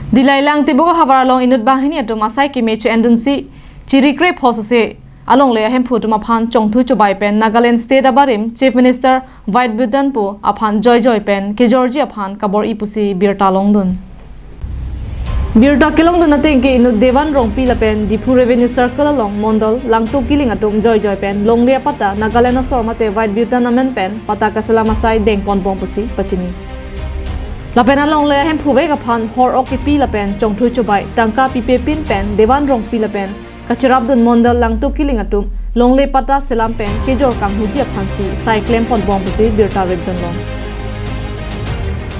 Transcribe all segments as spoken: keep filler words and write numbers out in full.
Dillai Langtibuk ahavar along inut banghini atum asai keme che-endunsi chiri krepho sose alongle ahemphu atum aphan chongthu chobai pen Nagaland State abarim Chief Minister White Bhutan pu aphan joijoi pen kejorji aphan kabor-i pusi birta longdun. Birta kelongdun ateng ke inut Devan Rongpi lapen Diphu Revenue Circle along Mondol Langtuk Killing atum joijoi pen longle apatta Nagaland asor mate White Bhutan amen pen patta kaselam asai dengponbom pusi pachini. Lapen alongle ahemphu vek aphan hor-ok kipi lapen chongthu chobai tangka pipepin pen Devan Rongpi lapen kacherapdun Mondol Langtuk Killing atum longle patta selam pen kejor kanghuji aphansi sai klemponbom pusi birta ripdunlong.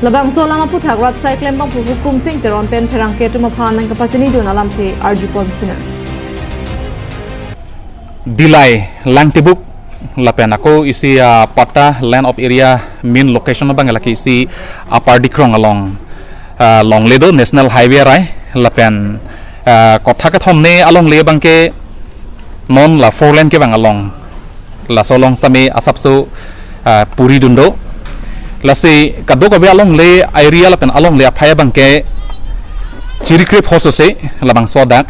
Labangso alam aputhak rat sai klembangphu Hukum Sing Teron pen pherangke atum aphan nangkapachinidun alamthe arjupon sinang. Dillai Langtibuk lapen ako isi, ah, patta land of area main location abang lake isi Upper Dikrong along, ah, longle do National Highway arai lapen, ah, kotha kethom ne alongle abang ke non la four lane kevang along, laso along sitame asapso, ah, puridun do. Lasi kadokave alongle area lapen alongle aphai abang ke chiri krepho sose labangso adak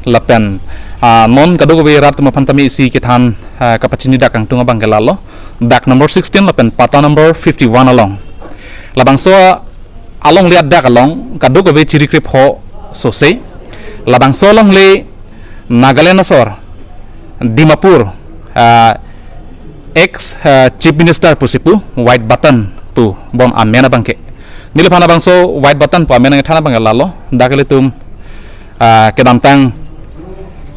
lapen, ah, non kadokave rat atum aphan tame isi kethan, ah, kapachini dak kangtung abang ke lalo, dak number sixteen lapen patta number fifty-one along. Labangso alongle adak along kadokave chiri krepho sose. Labangso alongle Nagaland asor Dimapur, ah, ex, ah, Chief Minister pusi pu White Bhutan pu bon amen abang ke. Neliphan labangso White Bhutan pu amen nangkethan abang ke lalo, dak ilitum, ah, kedamtang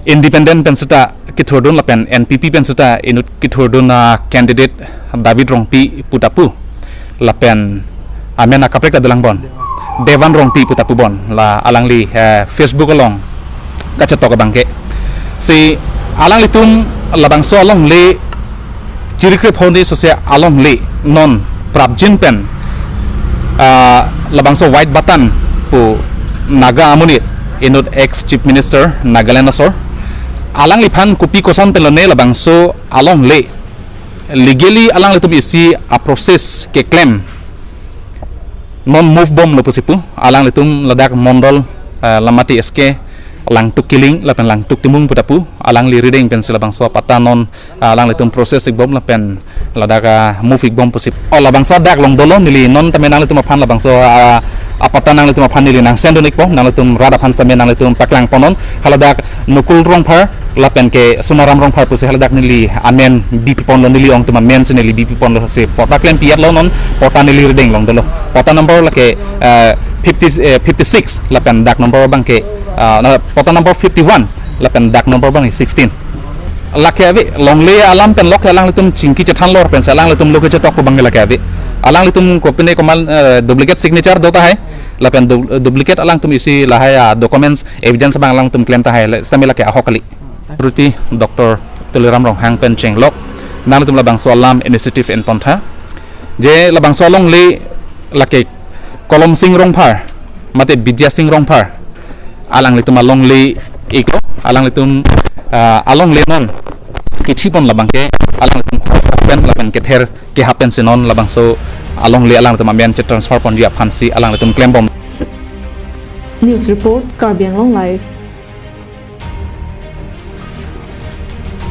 independent pen seta kethurdun lapen N P P pen seta inut kethurdun, ah, candidate David Rongpi puta pu lapen amen akaprek ta dolang bon, Devan Rongpi puta pu bon la alangli, eh, Facebook along kachetok abang ke. Si alanglitum labangso alongle chiri krepho ne sose alongle non prapjin pen, ah, labangso White Bhutan pu Naga amonit inut ex Chief Minister Nagaland asor alangliphan kopi koson pen lone labangso alongle legally alanglitum isi a-process keklem non move bomlo pusi pu alanglitum ladak Mondol, eh, Lamati S K Langtuk Killing lapen Langtuk Timung puta pu alangli rideng pensi labangso apatta non, ah, alanglitum process ikbom lapen ladak, ah, move ikbom pusi. O labangso adak along dolo neli non tame nanglitum aphan labangso, ah, apatta nanglitum aphan neli nangsendun ikpo, nanglitum rat aphan tame nanglitum paklangpon non, haladak Nukul Rongphar lapen ke Sonaram Rongphar pusi haladak neli amen bipiponlo, neli ong atum amen si neli bipiponlo, si patta klem pi-etlo, non patta neli rideng along dolo. Patta number lake, eh, fifty, eh, fifty-six lapen dak number abang ke, ah, na, patta number fifty-one lapen dak number abang sixteen. Lake ave, longle alam pen lok alanglitum chingki chethan lor pensi alanglitum lo kechetok pu abang ke lake ave. Alanglitum kopine komat, eh, duplicate signature do tahai lapen du-, duplicate alangtum isi lahai, ah, documents evidence abang alangtum klem tahai, le, sitame lake ahok kali. Ruti Doctor Tuliram Ronghang pen chenglok, nanglitum labangso alam initiative enpon tha. Je labangso alongle lake Kolom Sing Rongphar mate Bidya Sing Rongphar alanglitum alongle iklo, alanglitum, ah, alongle non kechipon labang ke alanglitum pen lapen kether kehap pensi non labangso alongle alanglitum amen chetransfer ponji aphansi alanglitum klembom. News report, Karbi Anglong Live.